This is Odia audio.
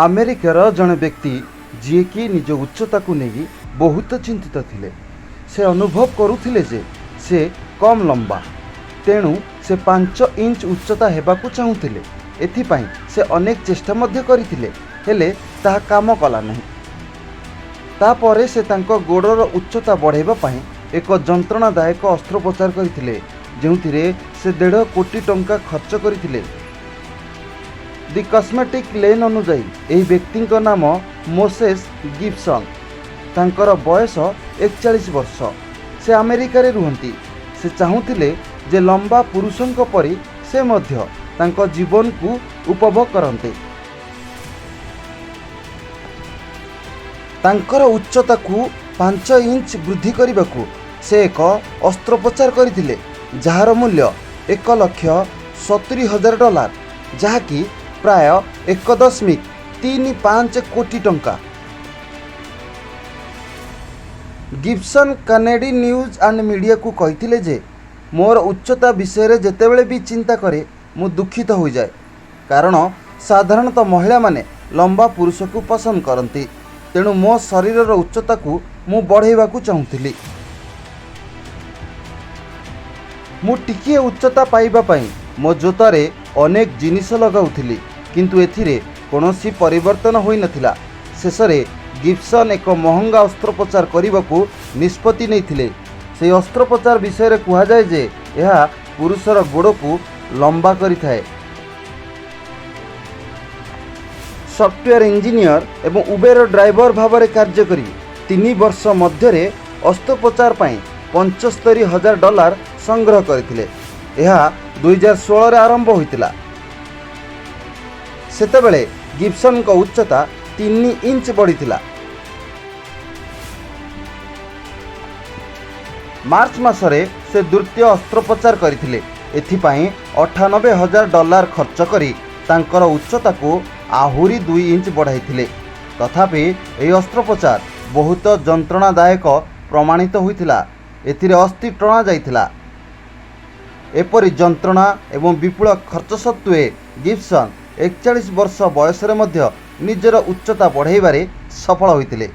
ଆମେରିକାର ଜଣେ ବ୍ୟକ୍ତି ଯିଏକି ନିଜ ଉଚ୍ଚତାକୁ ନେଇ ବହୁତ ଚିନ୍ତିତ ଥିଲେ। ସେ ଅନୁଭବ କରୁଥିଲେ ଯେ ସେ କମ୍ ଲମ୍ବା। ତେଣୁ ସେ 5 ଇଞ୍ଚ ଉଚ୍ଚତା ହେବାକୁ ଚାହୁଁଥିଲେ। ଏଥିପାଇଁ ସେ ଅନେକ ଚେଷ୍ଟା ମଧ୍ୟ କରିଥିଲେ, ହେଲେ ତାହା କାମ କଲା ନାହିଁ। ତାପରେ ସେ ତାଙ୍କ ଗୋଡ଼ର ଉଚ୍ଚତା ବଢ଼ାଇବା ପାଇଁ ଏକ ଯନ୍ତ୍ରଣାଦାୟକ ଅସ୍ତ୍ରୋପଚାର କରିଥିଲେ, ଯେଉଁଥିରେ ସେ 1.5 କୋଟି ଟଙ୍କା ଖର୍ଚ୍ଚ କରିଥିଲେ। ଦି କସ୍ମେଟିକ୍ ଲେନ୍ ଅନୁଯାୟୀ, ଏହି ବ୍ୟକ୍ତିଙ୍କ ନାମ ମୋସେସ୍ ଗିବସନ୍। ତାଙ୍କର ବୟସ 41 ବର୍ଷ। ସେ ଆମେରିକାରେ ରୁହନ୍ତି। ସେ ଚାହୁଁଥିଲେ ଯେ ଲମ୍ବା ପୁରୁଷଙ୍କ ପରି ସେ ମଧ୍ୟ ତାଙ୍କ ଜୀବନକୁ ଉପଭୋଗ କରନ୍ତେ। ତାଙ୍କର ଉଚ୍ଚତାକୁ 5 ଇଞ୍ଚ ବୃଦ୍ଧି କରିବାକୁ ସେ ଏକ ଅସ୍ତ୍ରୋପଚାର କରିଥିଲେ, ଯାହାର ମୂଲ୍ୟ 1,70,000 ଡଲାର, ଯାହାକି ପ୍ରାୟ 1.35 କୋଟି ଟଙ୍କା। ଗିବସନ୍ କାନେଡ଼ି ନ୍ୟୁଜ୍ ଆଣ୍ଡ ମିଡ଼ିଆକୁ କହିଥିଲେ ଯେ, "ମୋର ଉଚ୍ଚତା ବିଷୟରେ ଯେତେବେଳେ ବି ଚିନ୍ତା କରେ, ମୁଁ ଦୁଃଖିତ ହୋଇଯାଏ। କାରଣ ସାଧାରଣତଃ ମହିଳାମାନେ ଲମ୍ବା ପୁରୁଷକୁ ପସନ୍ଦ କରନ୍ତି। ତେଣୁ ମୋ ଶରୀରର ଉଚ୍ଚତାକୁ ମୁଁ ବଢ଼ାଇବାକୁ ଚାହୁଁଥିଲି। ମୁଁ ଟିକିଏ ଉଚ୍ଚତା ପାଇବା ପାଇଁ ମୋ ଜୋତାରେ ଅନେକ ଜିନିଷ ଲଗାଉଥିଲି, କିନ୍ତୁ ଏଥିରେ କୌଣସି ପରିବର୍ତ୍ତନ ହୋଇନଥିଲା।" ଶେଷରେ ଗିବସନ୍ ଏକ ମହଙ୍ଗା ଅସ୍ତ୍ରୋପଚାର କରିବାକୁ ନିଷ୍ପତ୍ତି ନେଇଥିଲେ। ସେହି ଅସ୍ତ୍ରୋପଚାର ବିଷୟରେ କୁହାଯାଏ ଯେ ଏହା ପୁରୁଷର ଗୋଡ଼କୁ ଲମ୍ବା କରିଥାଏ। ସଫ୍ଟୱେୟାର ଇଞ୍ଜିନିୟର ଏବଂ ଉବେର ଡ୍ରାଇଭର ଭାବରେ କାର୍ଯ୍ୟ କରି 3 ବର୍ଷ ମଧ୍ୟରେ ଅସ୍ତ୍ରୋପଚାର ପାଇଁ 75,000 ଡଲାର ସଂଗ୍ରହ କରିଥିଲେ। ଏହା 2016ରେ ଆରମ୍ଭ ହୋଇଥିଲା। ସେତେବେଳେ ଗିବସନ୍ଙ୍କ ଉଚ୍ଚତା 3 ଇଞ୍ଚ ବଢ଼ିଥିଲା। ମାର୍ଚ୍ଚ ମାସରେ ସେ ଦ୍ୱିତୀୟ ଅସ୍ତ୍ରୋପଚାର କରିଥିଲେ। ଏଥିପାଇଁ 98,000 ଡଲାର ଖର୍ଚ୍ଚ କରି ତାଙ୍କର ଉଚ୍ଚତାକୁ ଆହୁରି 2 ଇଞ୍ଚ ବଢ଼ାଇଥିଲେ। ତଥାପି ଏହି ଅସ୍ତ୍ରୋପଚାର ବହୁତ ଯନ୍ତ୍ରଣାଦାୟକ ପ୍ରମାଣିତ ହୋଇଥିଲା। ଏଥିରେ ଅସ୍ଥି ଟଣାଯାଇଥିଲା। ଏପରି ଯନ୍ତ୍ରଣା ଏବଂ ବିପୁଳ ଖର୍ଚ୍ଚ ସତ୍ତ୍ୱେ ଗିବସନ୍ 41 ବର୍ଷ ବୟସରେ ମଧ୍ୟ ନିଜର ଉଚ୍ଚତା ବଢ଼ାଇବାରେ ସଫଳ ହୋଇଥିଲେ।